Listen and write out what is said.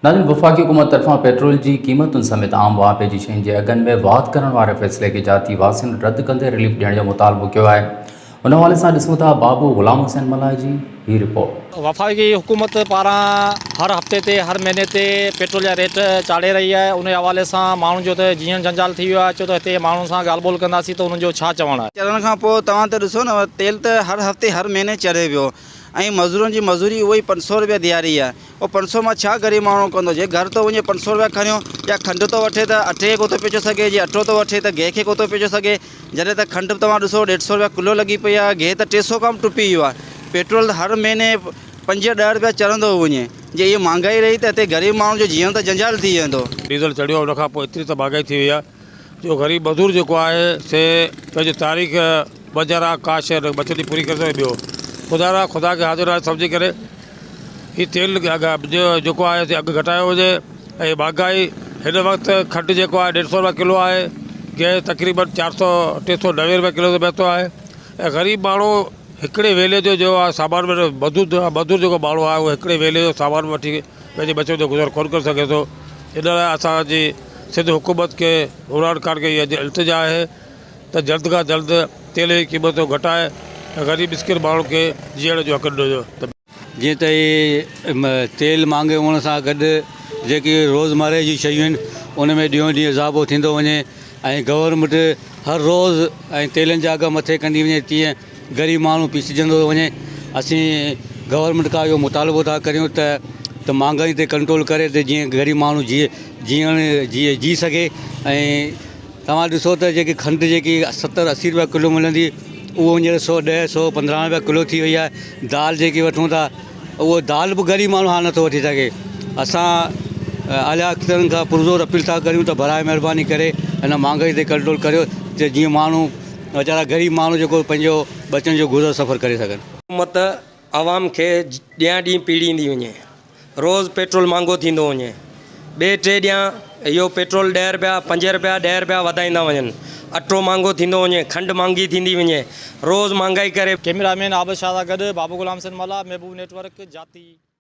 ناظرين وفاقي حڪومت طرفان پيٽرول جي قيمتن سميت عام واهپي جي شين جي اگهن ۾ واڌ ڪرڻ واري فيصلي کي جاتي واسين رد ڪندي رليف ڏيڻ جو مطالبو ڪيو آهي ان حوالي سان ڏسون ٿا بابو غلام حسين ملاح جي هي رپورٽ. وفاقي حڪومت پاران هر هفتي تي هر مهيني تي پيٽرول جا ريٽ چاڙهي رهي آهي ان حوالي سان ماڻهن جو ته جيئڻ جنجال ٿي ويو آهي اچو ته هتي ماڻهن سان ڳالهه ٻولهه ڪنداسين ته انهن جو ڇا چوڻ آهي. چڙهڻ کان پوء توهان ته ڏسو نه تيل ته هر هفتي هر مهيني چڙهي پيو ۽ مزورن جي مزوري اهو ئي 500 رپيا ڏياري آهي اهو 500 مان ڇا غريب ماڻهو ڪندو جي گهر ٿو وڃي 500 رپيا کڻيو يا کنڊ ٿو وٺي ته اٽي کي ڪوٿو پيچو سگهي جي اٽو ٿو وٺي ته گيهه کي ڪوٿو پيچو سگهي جڏهن ته کنڊ به توهان ڏسو ڏيڍ سو رپيا ڪلو لڳي پئي آهي گيهه ته 300 کان به ٽپي ويو آهي پيٽرول ته هر مهيني پنج ڏهه رپيا چڙهندو وڃي جي اها مهانگائي رهي ته هتي غريب ماڻهو جو جيئڻ ته جنجال ٿي ويندو. ڊيزل چڙهيو آهي ان کان پوء ايتري ته مهانگائي ٿي وئي آهي جو غريب مزدور جيڪو آهي سي پنهنجي تاريخ بجرا ڪا شيء نه بچت ئي پوري ڪري سگهي ٻيو خدا را خدا کي حاضر ناظر سمجهي ڪري هي تيل جيڪو آهي سي اگهه گهٽايو وڃي ۽ مهانگائي هن وقت کنڊ جيڪو آهي ڏيڍ سو روپيا ڪلو آهي گيهه تقريبن چار سو 390 روپيا ڪلو تي پهتو آهي ۽ غريب ماڻهو هڪڙي ويلي جو جو آهي سامان مزدور مزدور جيڪو ماڻهو آهي اهو هڪڙي ويلي جو سامان وٺي پنهنجي ٻچن جو گذر ڪونه ڪري سگهي ٿو ان لاء اسانجي سنڌ حڪومت کي عمران خان کي اها التجا آهي ته جلد کان جلد تيل جي قيمتون گهٽائي ۽ غريب مسڪين ماڻهن کي جيئڻ جو حق ڏنو وڃي ته. جيئن ته هي تيل مهانگي هئڻ سان گڏ جيڪي روزمره جون شيون آهن ان ۾ ڏينهون ڏينهن اضافو ٿيندو وڃي ۽ گورنمينٽ هر روز ۽ تيلن جا اگهه مٿي ڪندي وڃي تيئن غريب ماڻهو پيسجندو ٿو وڃي اسين گورنمينٽ کان اهو مطالبو ٿا ڪريون ته ته مهانگائي تي ڪنٽرول ڪري ته جيئن غريب ماڻهو جيئي جيئڻ جيئي جي سگهي ۽ توهان ڏسو ته جيڪي کنڊ جيڪي 70 80 روپيا ڪلو ملندي اهو هينئر 110 115 روپيا ڪلو ٿي وئي آهي دال جيڪي وٺون ٿا اهو دال به غريب ماڻهو هاڻ نٿو وٺي سگهي اسان اعليٰ اختيارن کان پرزور اپيل ٿا ڪريون ته براء مهرباني ڪري هن مهانگائي تي ڪنٽرول ڪريو ته جيئن ماڻهو ويچارا غريب ماڻهو جيڪو پنهنجو ٻچن جو گذر سفر ڪري سگهن. حڪومت عوام کي ڏينهان ڏينهن پيڙيندي وڃي. روز پيٽرول مھانگو ٿيندو وڃي ٻئي ٽي ڏينھن اھو پيٽرول ڏهه رپيا پنج رپيا ڏهه رپيا وڌائيندا وڃن اٽو مھانگو ٿيندو وڃي کنڊ مھانگي ٿيندي وڃي روز مھانگائي ڪري. ڪئميرا مين عابد شاھ سان گڏ بابو غلام حسين ملاح، محبوب نيٽ ورڪ، جاتي.